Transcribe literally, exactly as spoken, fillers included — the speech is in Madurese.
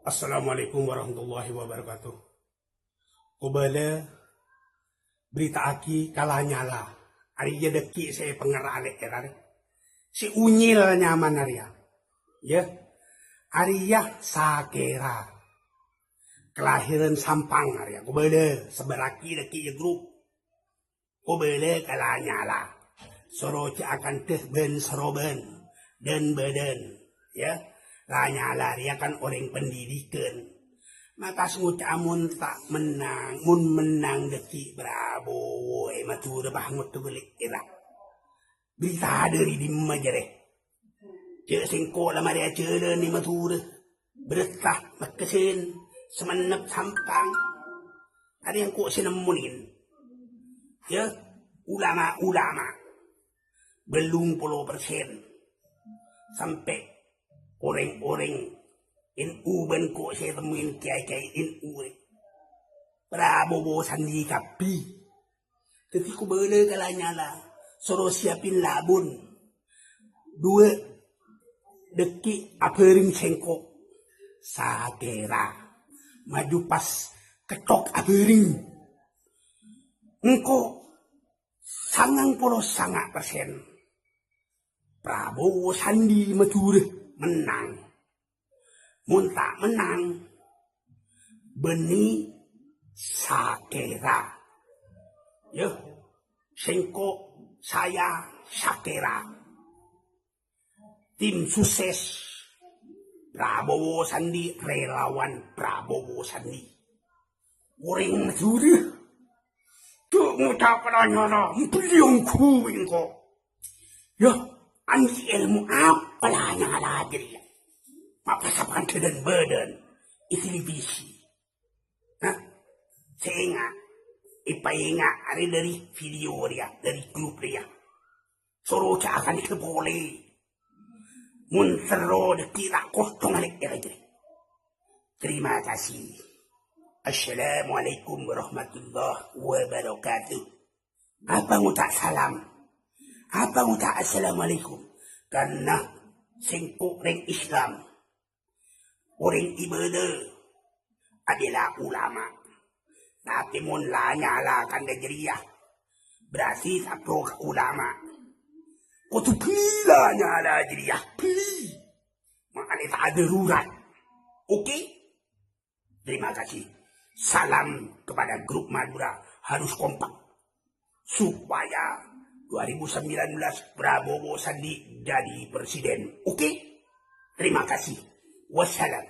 Assalamualaikum warahmatullahi wabarakatuh. Kobâlâ bârita'aghi ka Lanyala. Arèya dhâggi' sè èpèngerra alè' èra rè. Sè unyil nyamana rèya. Yâ. Arèya Sakèra. Kalahiran Sampang arèya. Kobâlâ sebbhârraghi dhâggi' yâ grup. Kobâlâ ka Lanyala. Soro jhâ' akantha bân-soroban, dân-bâdân, yâ. Lanyala rèya kan orèng pendidikan. Maka ngoca' mon ta' mennang, mon mennang dhâggi' Prabowo è Madhurâ, bâh ngoto ghâllu èra. Bârita dhâri dimma jârèya? Jhâ' sèngko' la marè ajhâlân è Madhurâ. Bârâtta, Mekkasèn, Samennep, Sampang. Arèya engko' sè nemmo nèng. Yâ, ulama-ulama. Bâllung polo persen. Sampè' orèng-orèng N U bân ko' sè ètemmoè kèyaè-kèyaè N U rè. Prabowo Sandi kabbhi. Dhâddhi kobâlâ ka Lanyala, soro siapin labun. Duwâ', dhâggi' abhâreng sèngko'. Sakèra. Maju pas kettok abhâreng. Engko' sangang polo sanga' persen. Prabowo Sandi Madhurâ mennang. Mon ta' mennang, bânnè Sakèra. Yâ, sèngko', saya, Sakèra. Tim sukses Prabowo Sandi, relawan Prabowo Sandi. Orèng Madhurâ. Jhâ' ngoca' Lanyala, bâli ongghu engko'. Yâ, andi' èlmo apa Lanyala jârèya? Ma' pas apa kan dân-bâdân è televisi. Hah? Sè enga', èpaènga' arè dhâri video rèya, dhâri grup rèya. Soro jhâ' akantha polè. Mon terro dhâggi' ta' kosong alè' èra jârèya. Terima kasih. Assalamualaikum warahmatullahi wabarakatuh. Apa ngoca' salam? Apa ngoca' assalamualaikum? Karena sèngko' rèng Islam, orèng ibâdâ, adhela ulama. Tapè mon Lanyala kantha jârèya, berarti tapro ka ulama. Kodhu bâli Lanyala jârèya, bâli. Mangkana ta' darurat. Oke? Terima kasih. Salam kepada grup Madura, harus kompak supaya dua ribu sembilan belas Prabowo Sandi jadi presiden. Oke? Terima kasih. Wassalam.